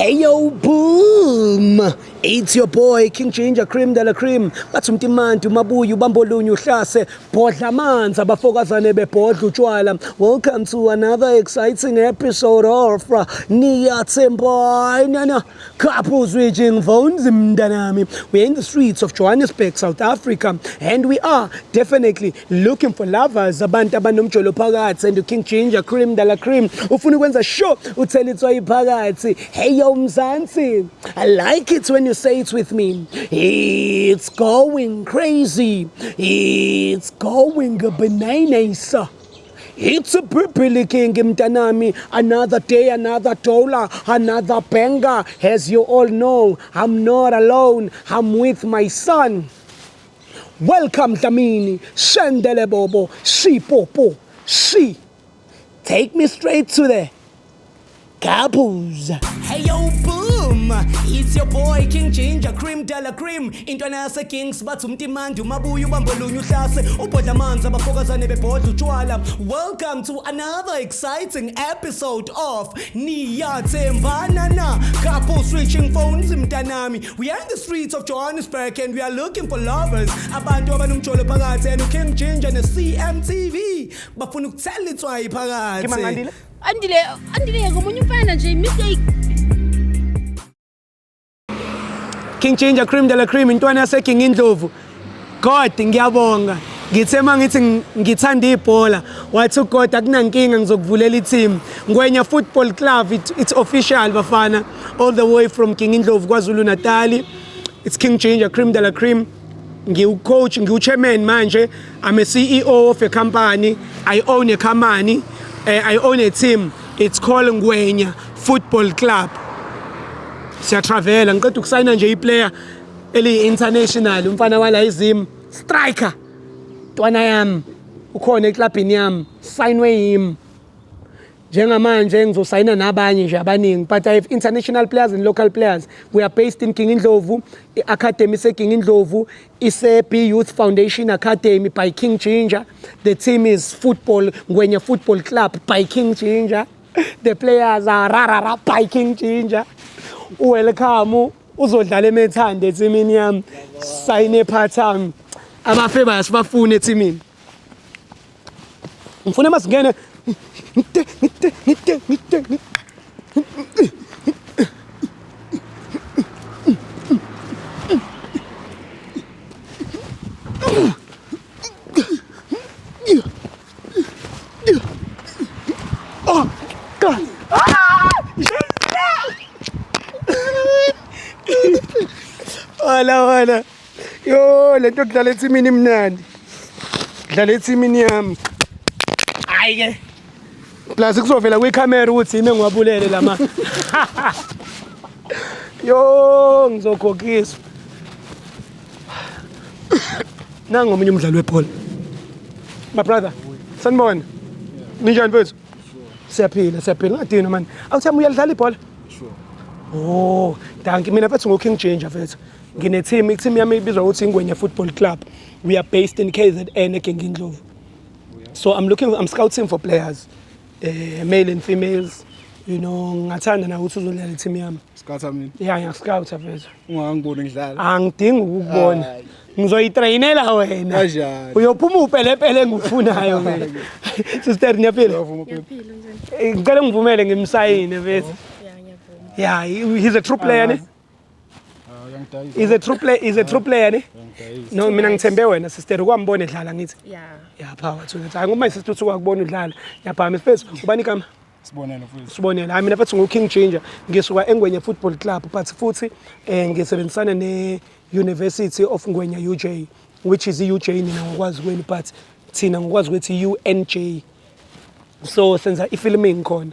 Hey yo, boom! It's your boy King Ginger Cream de la Cream. Bathi umtimanti umabuye ubambolunye uhlase bhodla amanzi abafokazane bebhodla utshwala. Welcome to another exciting episode of Niyathemba Couple Switching Phones mntanami. We're in the streets of Johannesburg, South Africa, and we are definitely looking for lovers, abantu abanomjolo phakathi, and King Ginger Cream de la Cream ufuna ukwenza sure uthela itswayi phakathi. Hey yo Mzansi, I like it when you say it with me. It's going crazy. It's going bananas. It's a Billy King mntanami. Another day, another dollar, another banger. As you all know, I'm not alone. I'm with my son. Welcome Dlamini, Shendele Bobo, Shi Popo, Shi. Take me straight to the couples. Hey yo, boom! It's your boy King Ginger Cream de la Cream. Intwana yase Kings bathi umtimandi umabuye ubambolunye uhlase ubhodla amanzi abafokazane bebhodla utshwala. Welcome to another exciting episode of Niyathembana na Couple Switching Phones mntanami. We are in the streets of Johannesburg and we are looking for lovers. Abantu abanomjolo phakathi and King Ginger ne CMTV bafuna ukuthela itswayi phakathi. Ngimangandile? Andile, Andile ngomunye umfana nje mistake. King Ginger Cream de la Cream intwana yase King Indlovu. God ngiyabonga. Ngithe mangithi ngithanda ibhola wathi uGod akunankinga ngizokuvulela i-team. Ngwenya Football Club it's official bafana all the way from King Indlovu KwaZulu Natal. It's King Ginger Cream de la Cream. Ngiwu-coach, ngiwu-chairman manje. I'm a CEO of a company. I own a company. I own a team. It's called Ngwenya Football Club. Siyatravela, ngiqeda ukusayina nje iplayer eliyi-international, umfana wala izim, striker. Ntwana yami, ukhona eklabhini yami, sayinwe yimi. Njengamanje ngizosayina nabanye nje abaningi, but I have international players and local players. We are based in King Indlovu, i-academy ise-King Indlovu, ise-B Youth Foundation Academy by King Ginger. The team is football, Ngwenya Football Club by King Ginger. The players are rarara by King Ginger. Welcome, uzodlala emethande ethimini yami. Sayine part time. Abafeba sibafune ethimini. Ngifuna masingene ngite ngite ngite ngite. Oh God. Ah! Wala wala. Yo, lento kudlala ethimini imnandi. Dlala ethimini yami. Hayi ke. Plus kuzovela kwikhamera ukuthi yimi engiwabulele lama. Yo, ngizokhokhiswa. Nangu omunye umdlali webhola. My brother. Sanibona. Ninjani mfethu? Siyaphila, siyaphila. Ngadinwa man. Awuthami uyalidlala ibhola? Sure. Oh, dankie. Mina mfethu ngu King Ginger mfethu. Ngine team, i-team yami ibizwa ukuthi Ingwenya Football Club. We are based in KZN eGingindlovu. So I'm scouting for players. Male and females. You know, ngathanda na ukuthi uzodlala i-team yami. Scout mina. Yeah, ngiya-scout mfethu. Ungangiboni ngidlala. Angidingi ukukubona. Hayi. Ngizoyitrainela wena. Kanjani? Uyophuma upelepele engikufunayo mina. Sister niyaphila? Uyavuma phela. Ngiyaphila njani? Ngicela ngivumele ngimsayine mfethu. Ya ngiyavuma. Yeah, he's a true player ne? Ah, uyangidayisa. He's a true player, he's a true player ne? Uyangidayisa. No, mina ngithembe wena sister ukwambona edlala ngithi. Ya. Yeah, power to that. Hayi ngoba my sister uthi wakubona udlala. Ngiyabhama mfethu. Ubani igama? Sibonelo futhi. Sibonelo. Hayi mina mfethu ngu King Ginger. Ngisuka eNgwenya Football Club but futhi ngisebenzisana ne University of Ngwenya UJ which is i-UJ nina ngokwazi kwenu but thina ngokwazi kwethu i-UNJ. So senza i-filming khona.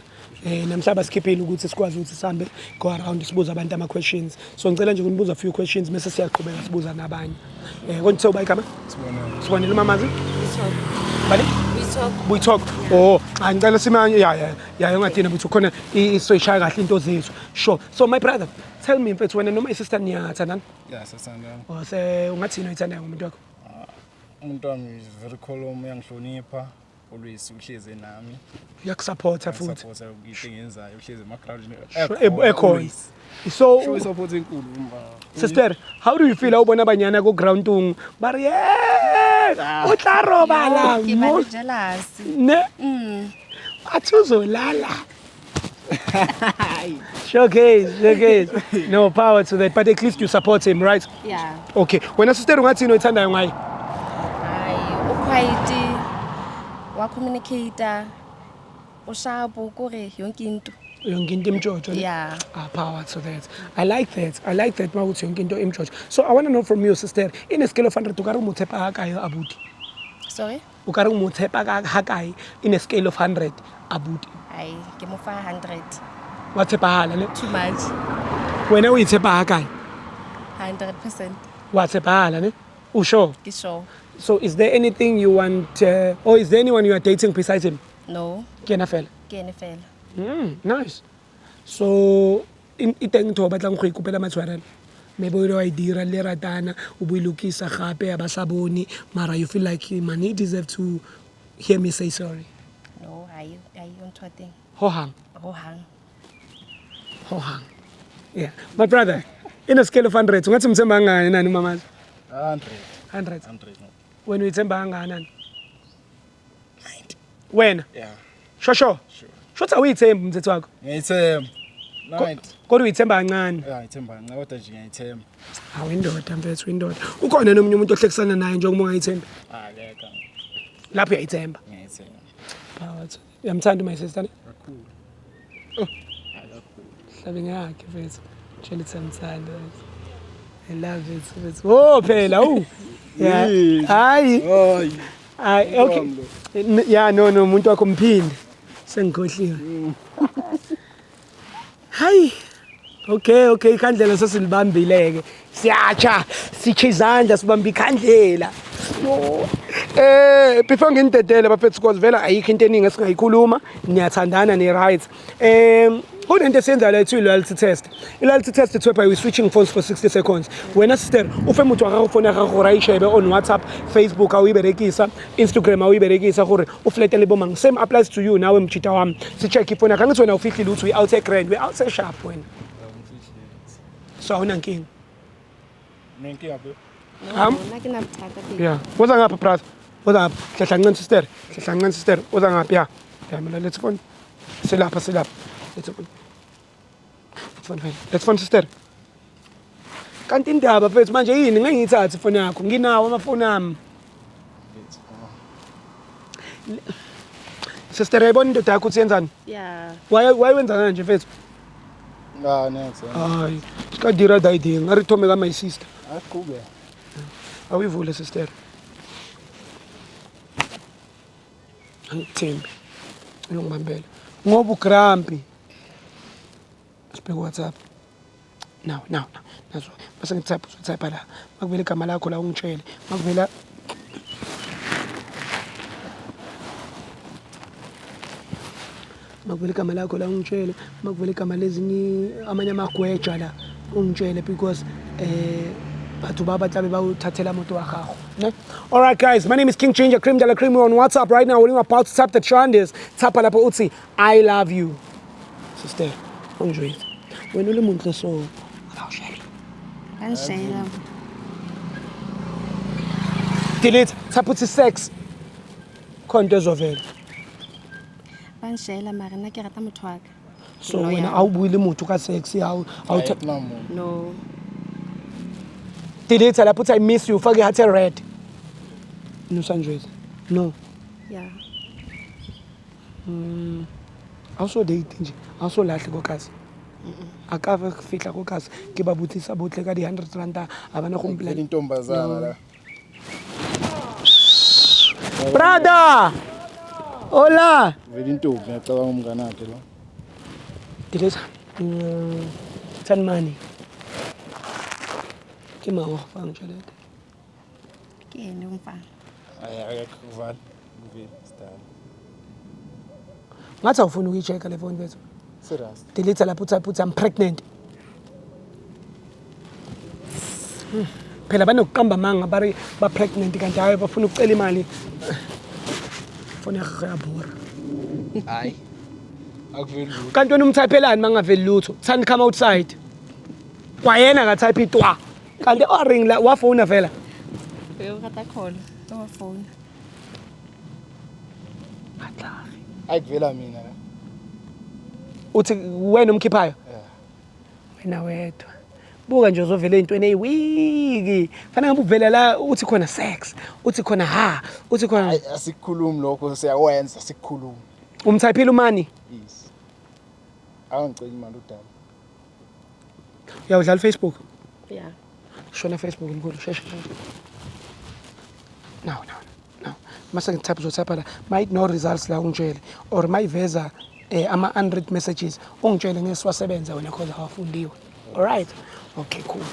Namhlanje sikhiphile ukuthi sikwazi ukuthi sihambe go around sibuza abantu ama questions. So ngicela nje ukunibuza few questions bese siyaqhubeka sibuza nabanye. Konje uthe uba igama? Sibonelo. Sibonelo mamazi? We talk. Bani? We talk. We talk. Oh, ngicela simanye ya ya ya ungadina ukuthi khona isoyishaya kahle into zethu. Sure. So my brother, tell me mfethu wena noma isister niyathandana? Yeah, sasandana. Oh, se ungathini oyithandayo ngomuntu wakho? Umuntu wami is very calm, uyangihlonipha. Always uhlezi nami. Uyakusupporta futhi. Support into engiyenzayo, uhlezi ema-groundini. Ekhona. So Show support enkulu umfana. Sister, how do you feel awubona abanyana ku ground tung? Ba re yeah, o tla robala Yo, ke ba mo le jealous. ne. Athi uzolala. Showcase, showcase. No power to that, but at least you support him, right? Yeah. Okay. Wena sister ungathini oyithandayo ngaye? Hayi, o quiet. Wa communicate. O sharp kore yonke into. Yonke into imjojo. Ne? Yeah. Ah, power to that. I like that. I like that mawuthi yonke into imjojo. So I want to know from you sister, in a scale of 100 o ka re o mo tshepa ha kae abuti? Sorry? O ka re o mo tshepa ka ha kae in a scale of 100 abuti? Hayi, ke mo fa 100. Wa tshepahala ne? Too much. Wena o itshepa ha kae? 100%. Wa tshepahala ne? O sure? Ke sure. So is there anything you want or is there anyone you are dating besides him? No, Ke yena fela. ke ene fela. Nice. So e teng ntho o batlang go ikopela matshwarelo? Maybe o ile wa e dira le ratana, o bo e lokisa gape a ba sa bone, mara you feel like man he deserve to hear me say sorry. No, hayi, hayi ntho ya teng. Hohang. Hohang. Hohang. Yeah. My brother, in a scale of 100, ungathi umthemba kangakanani nani umamazi? 100. 100. 100 no. Wena uyithemba kangakanani? 90. Wena? Yeah. Sure sure. Sure. Shothi awuyithembi umthetho wakho. Ngiyayithemba. 90. Kodwa uyithemba kancane. Yeah, ngiyithemba kancane kodwa nje ngiyayithemba. Hawu indoda mfethu indoda. Ukhona nomunye umuntu ohlekisana naye njengoba ungayithembi? Akekho. Lapho uyayithemba. Ngiyayithemba. Phakathi. Uyamthanda my sister ne? Kakhulu. Oh. Kakhulu. Hlabe ngakhe mfethu. Tshela ukuthi uyamthanda. I love it mfethu. Oh phela u. Yeah. Yini? Hayi. Hayi. Hayi okay. Wami Yeah no no umuntu wakho mphinde. Sengikhohliwe. Hayi. Okay okay ikhandlela sesilibambile ke. Siyatsha, sitshe izandla sibamba ikhandlela. No. Before nginidedele bafethu because vele ayikho into eningi esingayikhuluma, niyathandana ni right. Kunento esiyenzayo la ethiwa i-loyalty test. I-loyalty test it's whereby we switching phones for 60 seconds. Wena sister, ufe motho wa gago phone ya gago gore a e shebe on WhatsApp, Facebook a o e berekisa, Instagram a o e berekisa gore o flirte le bomang. Same applies to you nawe mchita wami. Si-check ifoni yakho. Angithi wena ufihlile ukuthi we out grand, we out sharp wena. So awunankinga. Nenkinga be. No, nna ke na bothata babe. Yeah. Woza ngapha brother. Woza ngapha. Hlehla kancane sister. Hlehla kancane sister. Woza ngapha ya. Ya mina let's phone. Silapha silapha. Let's phone. Let's phone phela. Let's phone sister. Kanti indaba mfethu manje yini ngeke ngiyithathe ifoni yakho. Nginawo amafoni ami. Sister yayibona indoda yakho uthi yenzani? Yeah. Why wenza kanje mfethu? Ah, next. Hayi, ska dira daiding. A re thome ka my sister. Aqhube. Awuyivule sister. Angikuthembi. Uyongibambela. Ngoba ugrampi. Sibheke WhatsApp. Now, now, now. Nazo. Bese ngitype uzotype la. Makuvela igama lakho la ungitshele. Makuvela makuvela igama lakho la ungitshele. Makuvela igama lezinye amanye amagweja la ungitshele because batho ba ba tlabe ba o thathela motho wa gago ne? All right guys, my name is King Ginger Cream de la Cream. We're on WhatsApp right now. We're about to tap the trend is. Tap lapho uthi I love you. Sister, ungijwayele. Wena ule muntu so abawushela. Angishela. Delete, tap uthi sex. Khona into ezovela. Bangishela mara nna ke rata motho wa ka. So No, wena yeah. awubuyi le motho ka sex awu awu No. Delete lapho uthi I miss you, ufake i-heart red. No Sanjwezi. No. Yeah. Awuso date nje, awusolahle kokazi. Akave kufihla kokazi ke ba botsisa botle ka di 100 rand a bana go Vele mpla. intombazana la. Brother! Hola! Vele intombi ngiyacabanga umngane wakhe lo. Delete. Turn money. Ke mang wa go fang tjhelete? Ke ene umfana. Hayi akekho kuvala. Kuvele sidala. Ngathi awufuni ukuyi-check-a le phone bethu. Serious. Delete lapho uthi uthi I'm pregnant. Phela banokuqamba amanga bari ba pregnant kanti hayi bafuna ukucela imali. Foni ya gagwe ya bora. Hayi. Akuveli lutho. Kanti wena umthayiphelani mangaveli lutho? Thani come outside. Kwayena akathayiphi twa. Kanti o-ring la wafona vela. O rata call. O phone. Hayi kuvela mina la. Uthi wena umkhiphayo? Yeah. Wena wedwa. Buka nje uzovela ey'ntweni ey'wiki. Fanele ngabe uvela la uthi khona sex, uthi khona ha, uthi khona Hayi asikukhulumi lokho siyakwenza sikukhulumi. umthayiphile umani. Yes. Angiceli imali udala. Uyawudlala Facebook? Yeah. Shona Facebook mkhulu sheshe. No, no, no. Mase ngithapha uzothapha la. Might no results la ungitshele or mayiveza ama 100 messages ungitshele ngeke siwasebenze wena cause awafundiwe. All right. Okay, cool.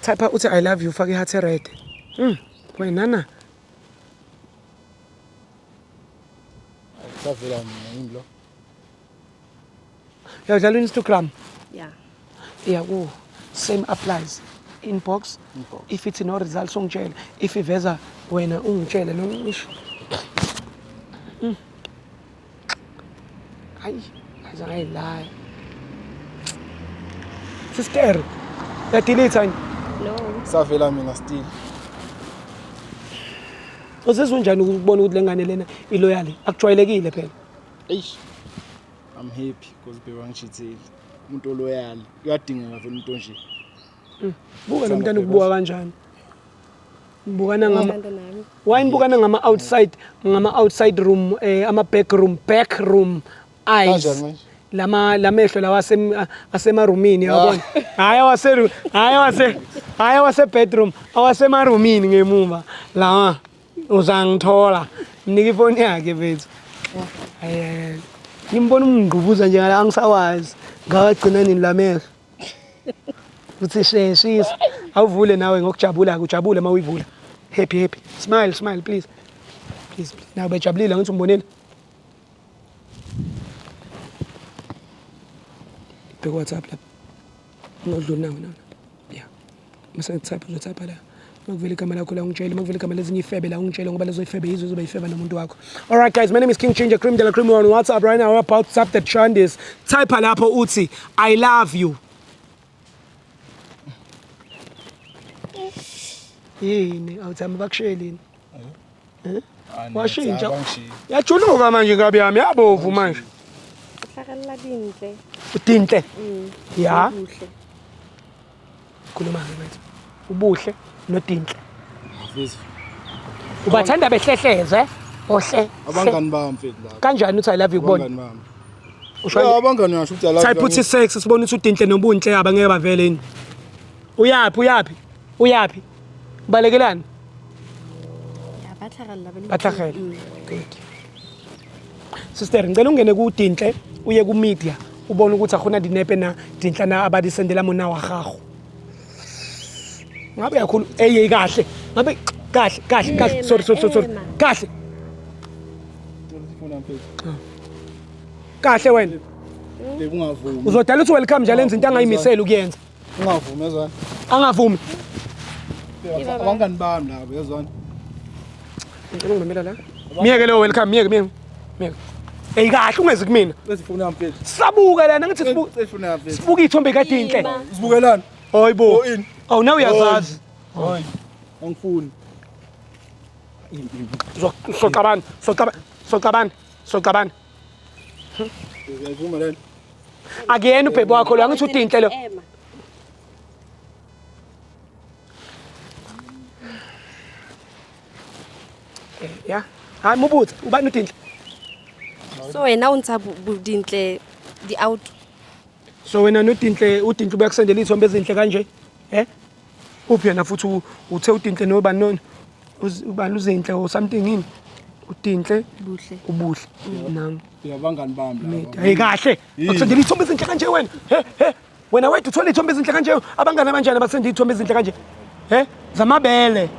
Type uthi I love you fake heart red. Wena na Akusavela mina yimi lo. uyawudlala Instagram? Yeah. Yeah, ku same applies. Inbox. Inbox. If it's no results ungitshele. If iveza wena ungitshele no isho. Hayi, azangayilaya. Sister, ya delete yini? No. Savela mina still. Uzizwa unjani ukubona ukuthi lengane lena iloyal? Akujwayelekile phela. Eish. I'm happy because bewangishithile. Umuntu oloyal. Uyadingeka vele umuntu onje. Buka lo mntana ukubuka kanjani. Bukana ngama Uthanda nami. Why nibukana ngama outside room ama back room eyes. Kanjani manje? Lama lamehlo lawa asemarumini yabona. Hayi awase hayi awase hayi awase bedroom awasemarumini ngemuva. Lawa uzangithola. Mnika ifoni yakhe mfethu. Hayi ngimbona umngqubuza nje ngala angisawazi. Ngawagcina nini lamehlo? Uthi sheshisa. Awuvule nawe ngokujabula, ujabule uma uyivula. Happy happy. Smile smile please. Please. Nawe bejabulile ngithi umbonile. Bheka WhatsApp lapha. Ungadluli nawe nawe. Yeah. Mase ngithapha uzothapha la. Makuvela igama lakho la ungitshele, makuvela igama lezinye ifebe la ungitshele ngoba lezo ifebe yizo zoba ifeba nomuntu wakho. All right guys, my name is King Ginger Cream de la Cream. We're on WhatsApp right now. We're about to tap the trend is. Type lapho uthi I love you. Yini awuthami bakushayelini? Washintsha. Yajuluka manje ngabe yami yabovu manje. Hlakalla dintle. Dintle. Ya. Ubuhle. Khuluma ke manje. Ubuhle noDintle. Mfethu. Ubathanda behlehleze ohle. Abangani bami mfethu lapha. Kanjani uthi I love you kubona? Abangani bami. Usho Yeah, abangani ngisho ukuthi I love Type you. uthi sex sibone ukuthi uDintle nobunhle abangeke bavele yini. Uyaphi uyaphi? Uyaphi? Balekelani? Ya ba tlhagella ba le. Batlhagela. Good. Sister, ngicela ungene ku Dintle uye ku media ubone ukuthi akhona dinepe na Dintle na abadisendela mona wa gago. Ngabe yakhulu eye kahle. Ngabe kahle kahle kahle sorry sorry sorry. Kahle. Ifuna mfethu. Kahle wena. Bebe ungavumi. Uzodala uthi welcome nje lenza into angayimisela ukuyenza. Ungavumi ezwana. Angavumi. Abangani bami labo yezwana. Ngicela ungimamela la. Miyeke leyo welcome miyeke miyeke. Miyeke. Ey kahle ungezi kumina. Sesifuna mfethu. Sabuka lana ngithi sibuka. Sesifuna mfethu. Sibuka ithombe kaDintle. Sibukelani. Hayibo. Oh, ini? Awu nawe uyazazi. Hayi. Angifuni. Soxabana, soxabana, soxabana, soxabana. Uyayivuma lento? Akuyena ubhebo wakho lo angithi uDintle lo. Ema. Ya. Hayi mubuthe, ubani uDintle? So wena o ntsha Dintle di out. So wena noDintle, uDintle uyakusendela izithombe ezinhle kanje? Eh? Uphi yena futhi uthe uDintle nobani nona? Ubani uZinhle or something yini? uDintle Buhle. ubuhle. Nangu. Abangani bami labo. Hey kahle. Bakusendela izithombe ezinhle kanje wena. He he. Wena wedwa uthola izithombe ezinhle kanje. Abangani abanjani abasenda izithombe ezinhle kanje? He? Zamabele.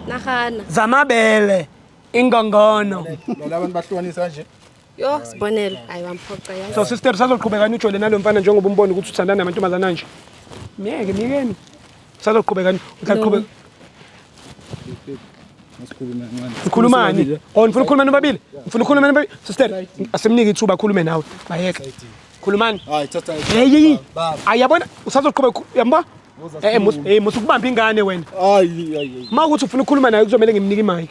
Nagana. Zamabele. Ingongono. Laba abantu bahlukanisa kanje. Yo, sibonelo. Hayi wamphoqa yazi. So sister sazoqhubeka ujole nalo mfana njengoba umbona ukuthi uthandana namantombazana nje. Miyeke miyekeni. Sazoqhubeka uhlaqhubeka. Asikhulume kancane. Nikhulumani? Oh, nifuna ukukhuluma nobabili? Nifuna ukukhuluma nobabili? Sister, asimnike ithuba akhulume nawe. Bayeke. Khulumani. Hayi thatha. Hey, hey. Baba. Ayabona usazoqhubeka uyamba? Woza Eh, mus eh musukubamba ingane wena. Hayi hayi. Uma ukuthi ufuna ukukhuluma naye kuzomela ngimnike imic.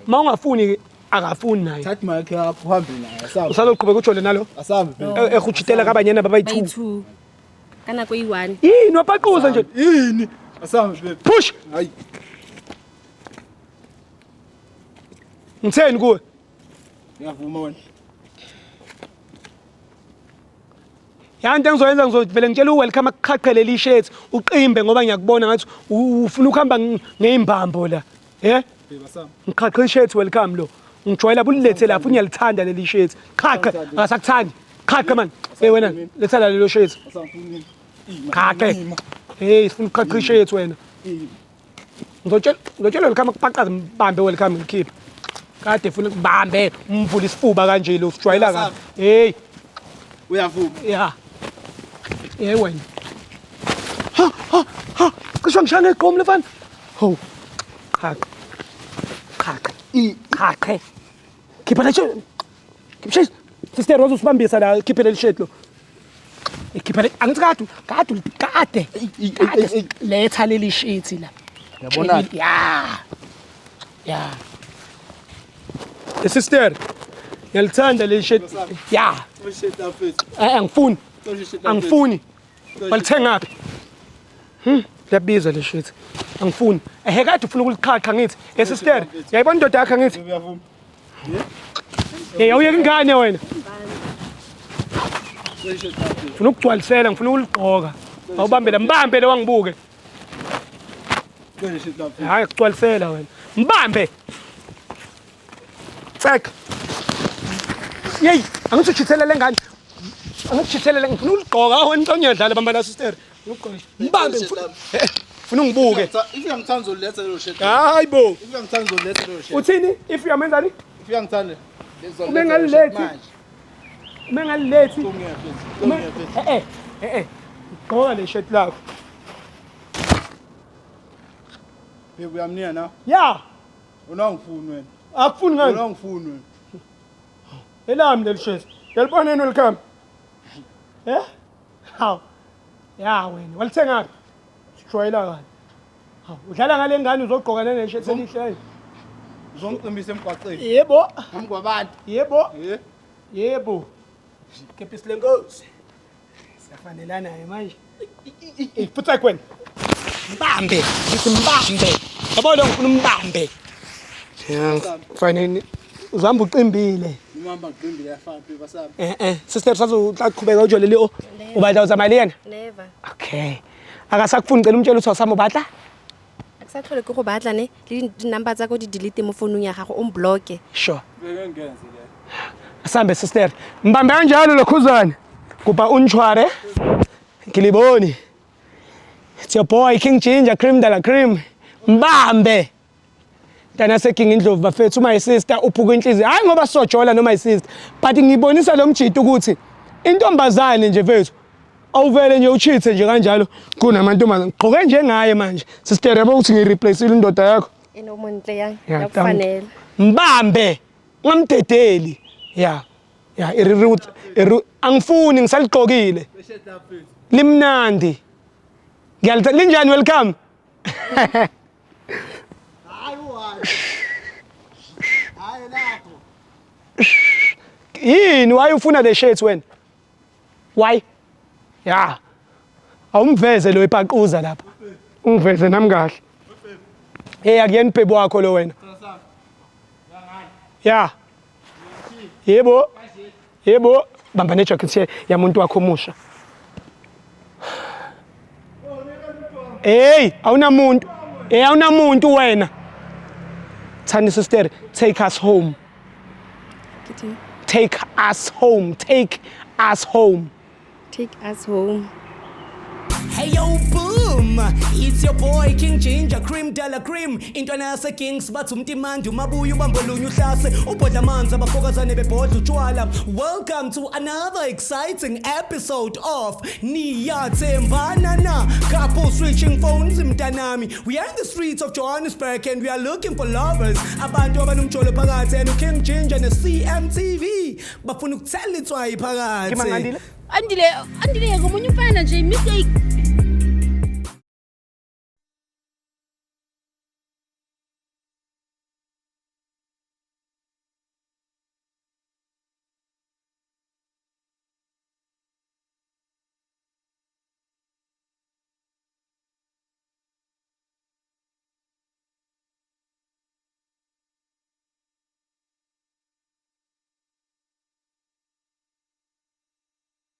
Uma ungafuni akafuni naye. Thatha mic yakho uhambe naye. Asambe. Usazoqhubeka ujole nalo? Asambe phela. Ehutshitela kabanyana babayi-2. Bayi-two. Ka nako e one. Yini wapaquza nje? Yini? Asambe babe. Push. Hayi. Ngitheni kuwe? Ngiyavuma wena. Ya into engizoyenza ngizovele ngitshela uwelcome akuqhaqhele lishethi uqimbe ngoba ngiyakubona ngathi ufuna ukuhamba ngey'mbambo la. Eh? Babe asambe. Ngiqhaqhe ishethi welcome lo. Ngijwayela bulilethe lapho ngiyalithanda leli shethi. Qhaqhe akasakuthandi. Qhaqhe man. Hey wena letha la lelo shethi. Asambe. Ima. Qhaqhe. Ima. Hey sifuna ukuqhaqha ishethi wena. Ima. Ngizotshela ngizotshela welcome akupaqaze mbambe welcome ngikhiphe. Kade funa ukubambe umvula isifuba kanje lo sijwayela kabi. Hey Uyavuma. ya. Hey wena. Ha ha ha. Cishe ngishaya ngegqomu lefana. Ho. Qhaqhe. Qhaqhe. Qhaqhe. Khipha le shirt. Khipha shirt. Sister wazosibambisa la khiphe leli shirt lo. Khipha le angithi kade kade kade. Kade letha leli shirt la. Yabona Ya. Ya. Sister. Ngiyalithanda leli shirt. Ya. Shit mfethu. Eh angifuni. Shit Angifuni. Balithengaphi? Liyabiza le shit. Angifuni. Ehe kade ufuna ukuliqhaqha ngithi. Eh sister, uyayibona indoda yakho ngithi? Uyavuma. Hey awuyeke ingane wena. Shit mfethu. Ngifuna ukugcwalisela, ngifuna ukuligqoka. Awubambe la, mbambe lo wangibuke. Shit mfethu. Hayi kugcwalisela wena. Mbambe. Tsek. Yey, angithi uchithele le ngane. Angithi uchithele le ngifuna ukuligqoka. Wena into onyadlala bamba la sister. Ngifuna ukugqoka. Mbambe ngifuna. Eh, Ngifuna ungibuke. If uyangithanda uzoletha lelo shirt. Hayi bo. If uyangithanda uzoletha lelo shirt. Uthini if uyamenzani? If uyangithanda Uma engalilethi. Uma engalilethi. Uma eh eh eh. Gqoka le shirt lakho. Babe uyamnika na? Ya, Unangifuni wena. akufuni ngani? Unangifuni wena. Elami leli shirt. Yalibona yini welcome? Eh? Hawu. Ya wena, walithengaphi? Sijwayela kabi. Hawu, udlala ngale ngane uzogqoka nale shirt elihle. Uzongicimbisa emgwaqeni. Yebo, Phambi kwabantu. yebo, Eh? yebo. Kepisi lenkosi. Siyafanelana ke manje. Eh, futhi wena. Mbambe, ngithi mbambe. Yabo lo ngifuna umbambe. Ya, kufanele uzihamba uqimbile. Umamba ngiqimbile yafana babe asambe. Eh eh, sister sazoqhubeka ujole le o. Ubatla uzamali yena? Never. Okay. Akasakufuni cela umtshele ukuthi awusama ubatla? A ke sa tlhole ke go batla ne le di-number tsa ko di delete mo founung ya gago o mbloke. Sure. Beke ngenze le. Asambe sister. Mbambe kanjalo lokhuzane. Kuba unchware. Ngiliboni. It's your boy King Ginger Cream de la Cream. Mbambe. Mntana seking Indlovu bafethu my sister uphuka inhliziyo. Hayi ngoba sizojola no my sister. But ngibonisa lo mjito ukuthi intombazane nje mfethu awuvele nje uchithe nje kanjalo kunamantombazane. Ngigqoke njengaye manje. Sister yabo ukuthi ngireplaceile indoda yakho. Ene o montle yang Ya, ya go fanela. Mbambe ungamdedeli. Ya. Ya irirut angifuni ngisaligqokile. Shit mfethu. Limnandi. Ngiyalithanda linjani welcome. Hayi hayi. Hayi lapho. Yini why ufuna le shirt wena? Why? Ya. Awumveze lo epaquza lapha. Ungiveze nami kahle. Hey akuyena ubhebu wakho lo wena. Ya. Yebo. Yebo, bamba ne jacket yamuntu wakho omusha. Hey, awunamuntu. Hey, awunamuntu wena. Thani sister, take us home. Ke teng. Take us home. Take us home. Take us home. Hey yo, boom! It's your boy King Ginger Cream Della Cream. Intwana yase Kings bathi umtimandi umabuya ubambo lunye uhlase ubhodla amanzi abafokazane bebhodla utshwala. Welcome to another exciting episode of Niyathembana Na Couple Switching Phones mntanami. We are in the streets of Johannesburg and we are looking for lovers. Abantu abanomjolo phakathi and King Ginger ne CMTV bafuna ukuthela itswayi phakathi. Andile, Andile, ngomunye umfana nje mistake.